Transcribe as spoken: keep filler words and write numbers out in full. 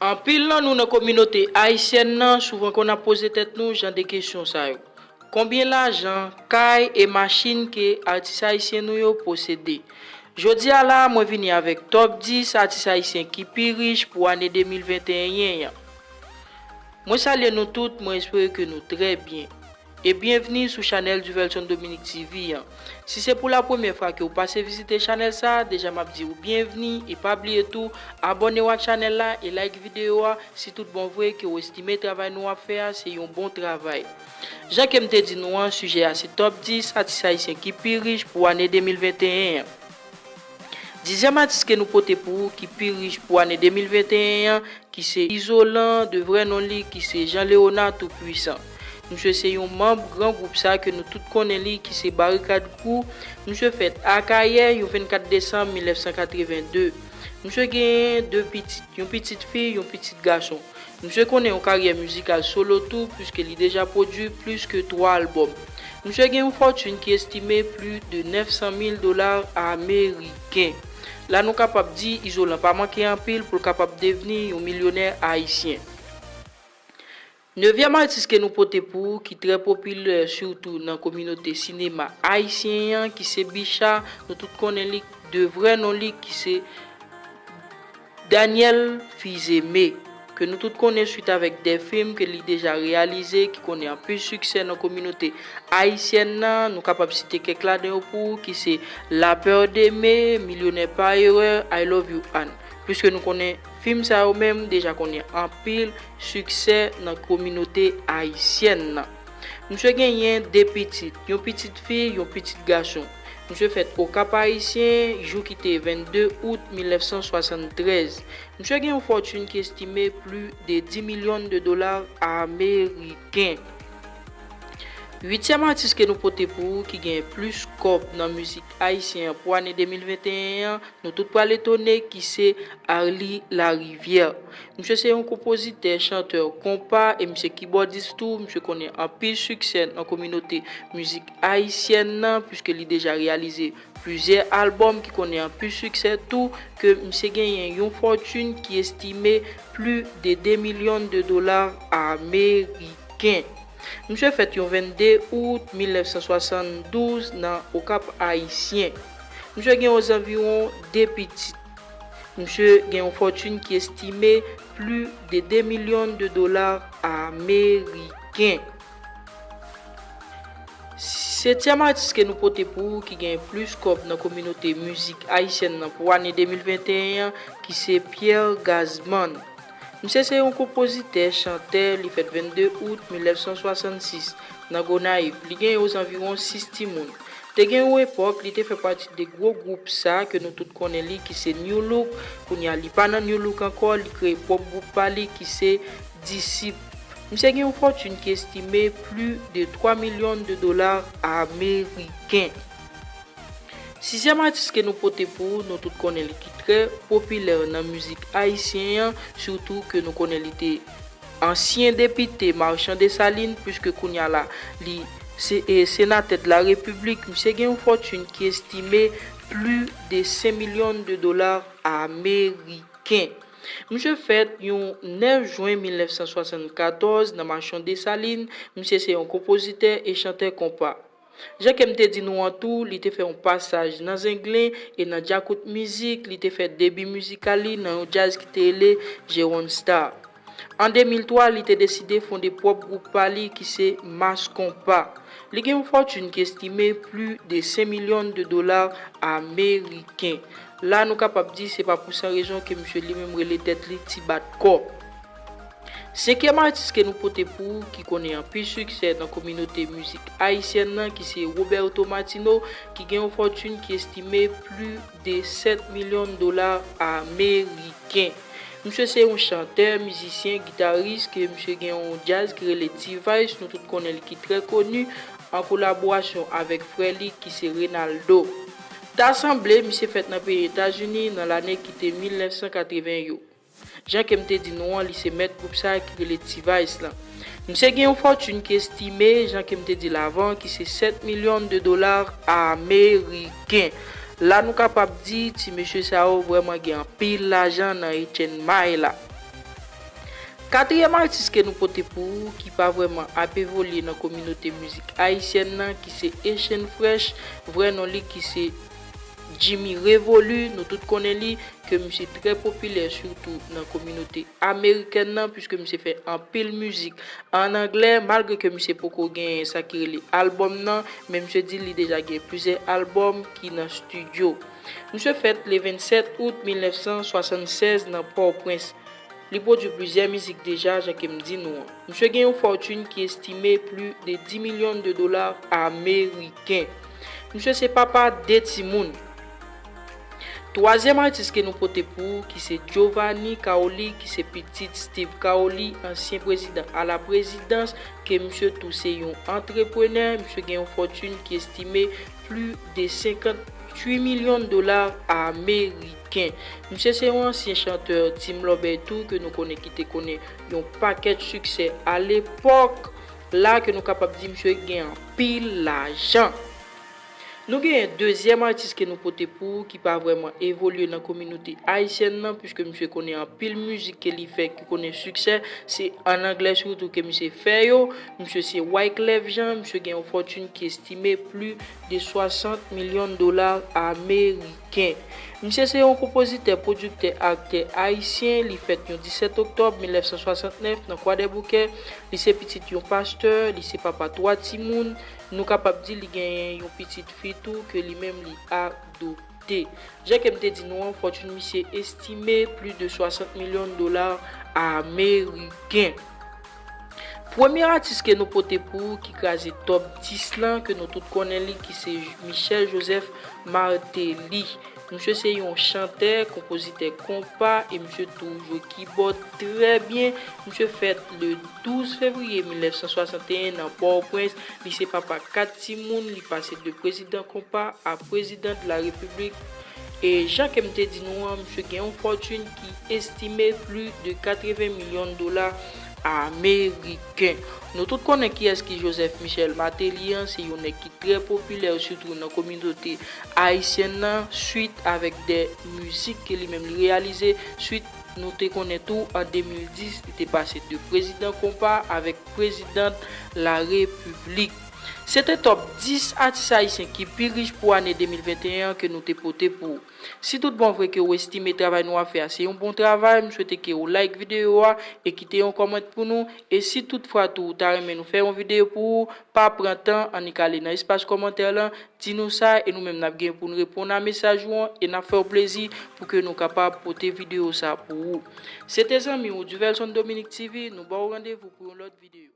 Anpil nan nou nan kominote ayisyèn nan souvan konn ap poze tèt nou jan de kesyon sa yo. Konbyen lajan, kay e machin ke atis ayisyen nou yo posede? Jodi a la, mwen vini avèk top dis atis ayisyen ki pi rich pou ane de mil venteyen an. Mwen salye nou tout, mwen espere ke nou trè byen. E byenvni sou chanèl Duvelson Dominique T V an. Si se pou la premyè fwa ke w pase vizite chanèl sa a, deja m ap di w byenvni e pa bliye tou, abòne w ak chanèl la e like videyo a si tout bon vre ke w estime travay nou ap fè a se yon bon travay. Jan ke m te di nou an, sijè a se top dis atis ayisyen ki pi rich pou ane de mil venteyen an. Dizyèm atis ke nou pote pou ou ki pi rich pou ane de mil venteyen an, ki se Izolan, de vrè non li ki se Jean Léonard Tout-Puissant. Misye se yon manm gran gwoup sa ke nou tout konnen li ki se Barikad Crew. Misye fèt Akayè yon vennkat desanm mil nèf san katreven de. Misye genyen de pitit, yon pitit fi, yon pitit gason. Misye konnen yon karyè mizikal solo tou, piske li deja pwodui plis ke twa albòm. Misye gen yon fòtin ki estime plis de nèf san mil dola ameriken. La nou kapab di Izolan pa manke anpil pou l kapab devni yon milyonè ayisyen. Nevyèm atis ke nou pote pou ou, ki trè popilè sitou nan kominote sinema ayisyen an, ki se Bicha, nou tout konnen li de vrè non li ki se Daniel Fils-Aimé, ke nou tout konnen swit avèk de fim ke li deja reyalize, ki konnen anpil siksè nan kominote ayisyèn nan. Nou kapab site kèk ladan yo pou ou, ki se La peur d'aimer, Millionnaire par erreur, I Love You Anne. Piske nou konnen fim sa yo menm deja konnen anpil siksè nan kominote ayisyèn nan. Misye genyen de pitit, yon pitit fi, yon pitit gason. Misye fèt Okap Ayisyen, jou ki te vennde out mil nèf san swasanntrèz. Misye gen yon fòtin ki estime plis de dis milyon de dola ameriken. Uityèm atis ke nou pote pou ou ki gen plis kòb nan mizik ayisyen an pou ane de mil venteyen an, nou tout pral etone, ki se Arly Larivière. Misye se yon konpozitè, chantè, konpa e misye kibòdis tou. Misye konnen anpil siksè nan kominote mizik ayisyèn nan, piske li deja reyalize plizyè albòm ki konnen anpil siksè tou, ke misye genyen yon fòtin ki estime plis de de milyon de dola ameriken. Misye fèt yon vennde out mil nèf san swasanndouz nan Okap Ayisyen. Misye gen ozanviwon de pitit. Misye gen yon fòtin ki estime plis de de milyon de dola ameriken. Setyèm atis ke nou pote pou ou ki gen plis kòb nan kominote mizik ayisyèn nan pou ane de mil venteyen an, ki se Pierre Gazman. Misye se yon konpozitè, chantè, li fèt vennde out mil nèf san swasannsis nan Gonayiv. Li gen ozanviwon sis timoun. Te gen yon epòk, li te fè pati de gwo gwoup sa ke nou tout konnen li, ki se New Look. Kounye a, li pa nan New Look ankò, li kreye pwòp gwoup pa li, ki se Disip. Misye gen yon fòtin ki estime plis de twa milyon de dola ameriken. Sizyèm atis ke nou pote pou ou, nou tout konnen li ki trè popilè nan mizik ayisyen an, sitou ke nou konnen li te ansyen depite Marchand Dessalines, piske kounye a la, li se e senatè de la Repiblik. Misye gen yon fòtin ki estime plis de senk milyon de dola ameriken. Misye fèt yon nèf jen mil nèf san swasannkatòz nan Marchand Dessalines. Misye se yon konpozitè e chantè konpa. Jan ke m te di nou an tou, li te fè yon pasaj nan Zenglen e nan Djakout Mizik, li te fè debi mizikal li nan yon djaz ki te rele Jérôme Star. An de mil twa, li te deside fonde pwòp gwoup pa li ki se Mass Konpa. Li gen yon fòtin ki estime plis de senk milyon de dola ameriken. La, nou kapab di se pa pou san rezon ke misye li menm rele tèt li Ti Bat Kò. Senkyèm atis ke nou pote pou ou, ki konnen anpil siksè nan kominote mizik ayisyèn nan, ki se Roberto Martino, ki gen yon fòtin ki estime plis de sèt milyon dola ameriken. Misye se yon chantè, mizisyen, gitaris, ke misye gen yon djaz ki rele T-Vice, nou tout konnen li ki trè koni, an kolaborasyon avèk frè li ki se Reynaldo. Ta sanble, misye fèt nan peyi Etazini nan lane ki te mil nèf san katreven yo. Jan ke m te di nou an, li se mèt gwoup sa a ki rele T-Vice lan. Misye gen yon fòtin ki estime, jan ke m te di l avan, ki se sèt milyon de dola ameriken. La nou kapab di, ti mesye sa yo vrèman gen anpil lajan nan Etienne May la. Katriyèm atis ke nou pote pou ou, ki pa vrèman ap evolye nan kominote mizik ayisyèn nan, ki se Echene Fresh, vrè non li ki se Jimmy Révolu, nou tout konnen li, ke misye trè popilè, sitou nan kominote amerikèn nan, piske misye fè anpil mizik an anglè, malgre ke misye poko genyen sa ki rele albòm nan, men misye di li deja gen plizyè albòm ki nan estidyo. Misye fèt le vennsèt out mil nèf san swasannsèz nan Pòtoprens. Li pwodui plizyè mizik deja, jan ke m di nou an. Misye gen yon fòtin ki estime plis de dis milyon de dola ameriken. Misye se papa de timoun. Twazyèm atis ke nou pote pou ou, ki se Giovanni Caoli, ki se pitit Steve Caoli, ansyen prezidan a la prezidans, ke misye tou se yon antreprenè. Misye gen yon fòtin ki estime plis de senkanntuit milyon dola ameriken. Misye se yon ansyen chantè Team Lobey tou, ke nou konnen ki te konnen yon pakèt siksè alepòk la, ke nou kapab di misye gen anpil lajan. Nou genyen dezyèm atis ke nou pote pou ou, ki pa vrèman evolye nan kominote ayisyèn nan, piske misye konnen anpil mizik ke li fè ki konnen siksè, se an anglè sitou ke misye fè yo. Misye se Wyclef Jean, misye gen yon fòtin ki estime plis de swasant milyon dola ameriken. Misye se yon konpozitè, pwodiktè, aktè ayisyen. Li fèt yon disèt oktòb mil nèf san swasannnèf nan Kwadèboukè. Li se pitit yon pastè, li se papa twa timoun. Nou kapab di li genyen yon pitit fi tou ke li menm li adopte. Jan ke m te di nou an, fòtin misye estime plis de swasant milyon dola ameriken. Premye atis ke nou pote pou ou ki kraze top dis lan, ke nou tout konnen li, ki se Michel Joseph Martelly. Misye se yon chantè, konpozitè konpa, e misye tou jwe kibòd trè byen. Misye fèt le douz fevriye mil nèf san swasanteyen nan Pòtoprens. Li se papa kat timoun, li pase de prezidan konpa a prezidan de la repiblik. E jan ke m te di nou an, misye gen yon fòtin ki estime plis de katreven milyon dola ameriken. Nou tout konnen kiyès ki Joseph Michel Martelly an, se yon nèg ki trè popilè, sitou nan kominote ayisyèn nan, swit avèk de mizik ke li menm li reyalize, swit nou te konnen tou, an de mil dis, li te pase de prezidan konpa avèk prezidan la repiblik. Se te top dis atis ayisyen ki pi rich pou ane de mil venteyen an ke nou te pote pou ou. Si tout bon vre ke w estime travay nou ap fè a se yon bon travay, m swete ke w like videyo a e kite yon kòmantè pou nou. E si tout fwa tou ou ta renmen nou fè yon videyo pou ou, pa pran tan, annik ale nan espas kòmantè lan, di nou sa, e nou menm n ap gen pou n reponn a mesaj ou an, e n ap fè w plezi pou ke nou kapab pote videyo sa pou ou. Se te zanmi w, Duvelson Dominique T V, nou ba w randevou pou yon lòt videyo.